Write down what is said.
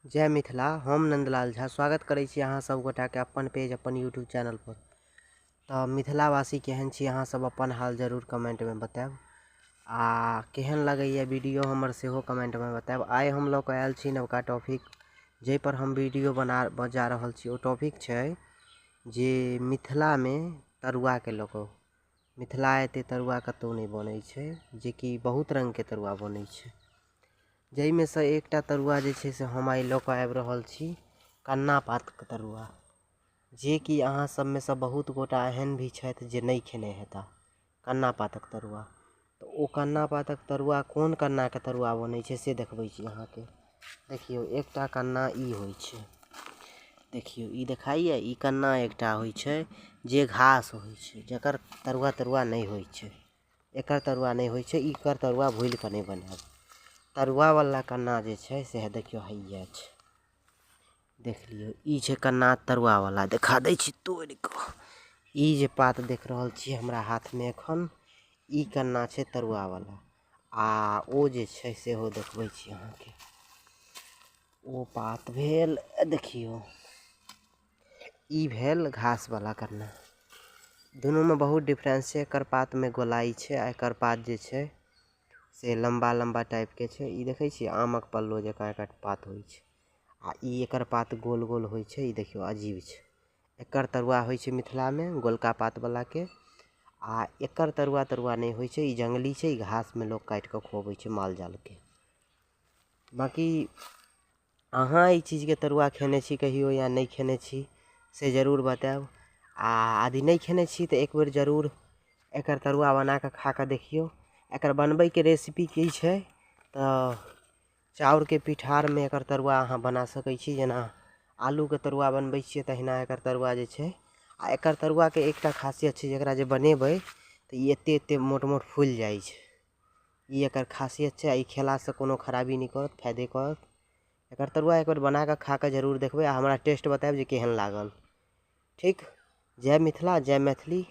जय मिथिला। हम नन्दलाल झा स्वागत करै छी अहाँ सब गोटाके अपन पेज अपन यूट्यूब चैनल पर। तऽ मिथिलावासी केहन छी अहाँ सब अपन हाल जरूर कमेंटमे बतायब आ केहन लगैया वीडियो हमर सेहो कमेंटमे बतायब। आइ हम लऽ कऽ आयल छी नवका टॉपिक जाहि पर हम वीडियो बना जा रहल छी। ओ टॉपिक छै जे मिथिलामे तरुआके लऽ कऽ, मिथिला एते तरुआ कतहु नहि बनै छै, जेकि बहुत रङ्गके तरुआ बनै छै, जाहिमे सँ एकटा तरुआ जे छै से हम आइ लऽ कऽ आबि रहल छी कन्ना पातके तरुआ, जेकि अहाँ सबमे सँ बहुत गोटा एहन भी छथि जे नहि खेने हेताह कन्ना पातक तरुआ। तऽ ओ कन्ना पातक तरुआ कोन कन्नाके तरुआ बनै छै से देखबै छी अहाँके। देखियौ, एकटा कन्ना ई होइ छै, देखियौ ई देखाइए, ई कन्ना एकटा होइ छै जे घास होइ छै, जकर तरुआ तरुआ नहि होइ छै, एकर तरुआ नहि होइ छै, एकर तरुआ भूलि कऽ नहि बनायब। तरुआवला कन्ना जे छै से देखियौ हैया छै, देख लियौ ई छै कन्ना तरुआवला। देखा दै छी तोड़ि कऽ, ई जे पात देख रहल छी हमरा हाथमे एखन, ई कन्ना छै तरुआवला। आ ओ जे छै सेहो देखबै छी अहाँके, ओ पात भेल देखियौ, ई भेल घासवला कन्ना। दुनूमे बहुत डिफरेंस छै, एकर पातमे गोलाई छै आ एकर पात जे छै से लम्बा लम्बा टाइपके छै। ई देखै छियै आमक पल्लो जकाँ एकर पात होइ छै, आ ई एकर पात गोल गोल होइ छै। ई देखियौ अजीब छै। एकर तरुआ होइ छै मिथिलामे गोलका पातवलाके, आ एकर तरुआ तरुआ नहि होइ छै। ई जङ्गली छै, ई घासमे लोक काटि कऽ खुअबै छै माल जालके। बाँकी अहाँ एहि चीजके तरुआ खेने छी कहियो या नहि खेने छी से जरूर बतायब, आ यदि नहि खेने छी तऽ एक बेर जरूर एकर तरुआ बना कऽ खा कऽ देखियौ। एकर बनबैके रेसिपी की छै तऽ चाउरके पिठारमे एकर तरुआ अहाँ बना सकै छी, जेना आलूके तरुआ बनबै छियै तहिना एकर तरुआ जे छै। आ एकर तरुआके एकटा खासियत छै, जकरा जे बनेबै तऽ ई एते एते मोट मोट फुलि जाइ छै, ई एकर खासियत छै। आ ई खेलासँ कोनो खराबी नहि करत, फायदे करत। एकर तरुआ एक बेर बना कऽ खा कऽ जरूर देखबै आ हमरा टेस्ट बतायब जे केहन लागल। ठीक, जय मिथिला, जय मैथिली।